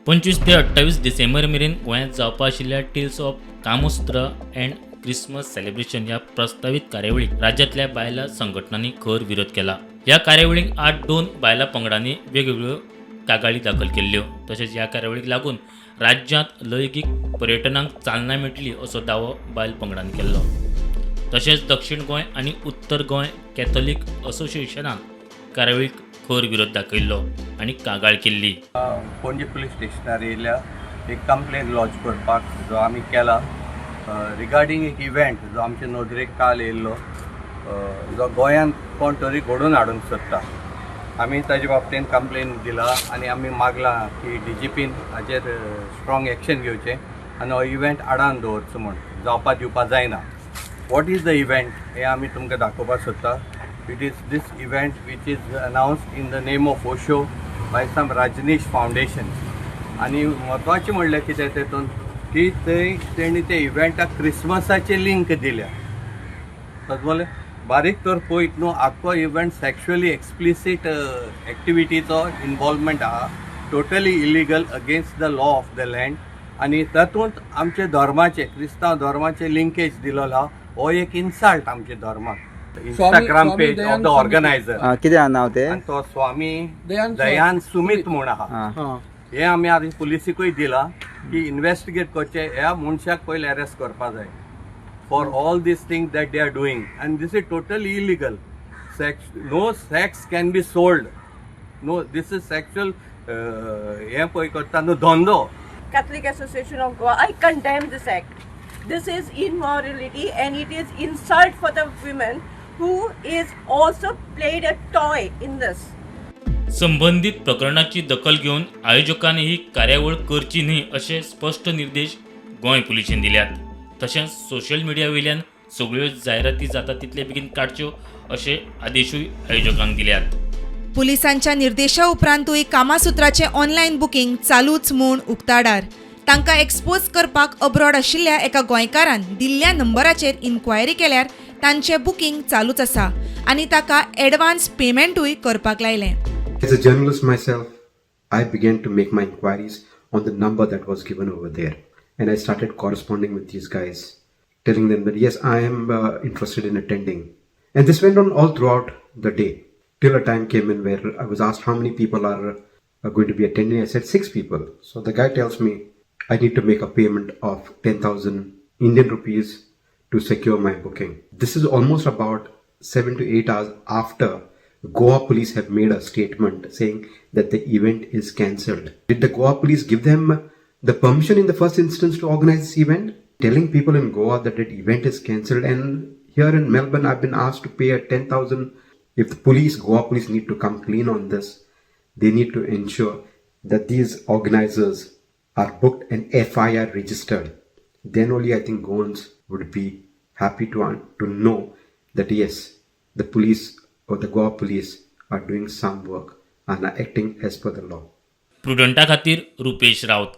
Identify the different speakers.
Speaker 1: 25 ते 28 डिसेंबर मेरेन गोंयांत जावपा आशिल्ल्या Tales of Kamasutra and Christmas Celebration ह्या प्रस्तावीत कार्यावळीक राज्यांतल्या बायलां संघटनांनी खर विरोध केला. ह्या कार्यावळीक आठ दोन बायलां पंगडांनी वेगवेगळ्यो कागाळी दाखल केल्ल्यो. तशेंच ह्या कार्यावळीक लागून राज्यांत लैंगीक पर्यटनाक चालना मेळटली असो दावो बायल पंगडान केल्लो. तशेंच दक्षिण गोंय आनी उत्तर गोंय कॅथोलीक असोसिएशनान कार्यावळीक खर विरोध दाखयल्लो आनी कागाळ केल्ली.
Speaker 2: पणजे पुलीस स्टेशनार येयल्या एक कंप्लेन लॉज करपाक, जो आमी केला रिगार्डींग एक इव्हेंट जो आमचे नदरेक काल येयल्लो, जो गोंयांत कोण तरी घडोवन हाडूंक सोदता. आमी ताजे बाबतीन कंप्लेन दिला आनी आमी मागला की डीजीपीन हाजेर स्ट्रॉंग एक्शन घेवचें आनी हो इव्हेंट आडावन दवरचो म्हूण, जावपा दिवपा जायना. What is the event हें आमी तुमकां दाखोवपाक सोदता. It is this event which is announced in the name of Osho by some Rajneesh Foundation. आनी म्हत्वाचें म्हणल्यार कितें तेतून की थंय तेणी ते इव्हेंटाक क्रिसमसाची लिंक दिल्या. समजलें? बारीक तर पळयत न्हू, आख्खो इव्हेंट सेक्शुअली एक्सप्लिसीट एक्टिविटीचो इन्वॉल्वमेंट आहा, totally illegal, against the law of the land. आनी तातूंत आमचे धर्माचे, क्रिस्तांव धर्माचे लिंकेज दिलेलो आहा. हो एक इन्सल्ट आमच्या धर्माक. Instagram page of the organizer.
Speaker 3: कितें आहा नांव तें?
Speaker 2: आनी तो स्वामी
Speaker 4: दयान
Speaker 2: दयान सुमीत म्हूण आहा. हे आमी आदी पुलिसीकूय दिला की इन्वेस्टिगेट करचे, ह्या मनशाक पयलीं अरेस्ट करपा जाय for all these thing that they are doing, and this is totally illegal. Sex, no sex can be sold, no. This is sexual हें पळय करता न्हू धंदो.
Speaker 5: Catholic Association of Goa, I condemn this act. This is immorality and it is insult for the women who is also played a toy in this.
Speaker 1: संबंदीत प्रकरणाची दखल घेवन आयोजकांनी ही कार्यावळ करची न्हय अशे स्पश्ट निर्देश गोंय पुलिशेन दिल्यात. तशेंच सोशल मिडिया वयल्यान सगळ्यो जायराती जाता तितले बेगीन काडच्यो अशे आदेशूय आयोजकांक दिल्यात.
Speaker 6: पुलिसांच्या निर्देशा उपरांतूय कामासुत्राचें ऑनलायन बुकींग चालूच म्हूण उक्ताडार. तांकां एक्सपोज करपाक अब्रॉड आशिल्ल्या एका गोंयकारान दिल्ल्या नंबराचेर इन्क्वायरी केल्यार तांचें बुकींग चालूच आसा आनी ताका एडवान्स पेमेंटूय करपाक लायलें.
Speaker 7: As a journalist myself, I began to make my inquiries on the number that was given over there. And I started corresponding with these guys, telling them that yes, I am interested in attending. And this went on all throughout the day till a time came in where I was asked how many people are going to be attending. I said six people. So the guy tells me I need to make a payment of 10,000 Indian rupees to secure my booking. This is almost about 7 to 8 hours after Goa police have made a statement saying that the event is cancelled. Did the Goa police give them the permission in the first instance to organize this event? Telling people in Goa that the event is cancelled, and here in Melbourne, I've been asked to pay a 10,000. If the police, Goa police, need to come clean on this, they need to ensure that these organizers are booked and FIR registered. Then only I think Goans would be happy to know that yes, the police or the Goa police are doing some work and are acting as per the law.
Speaker 1: प्रुडंटा खातीर रुपेश राऊत.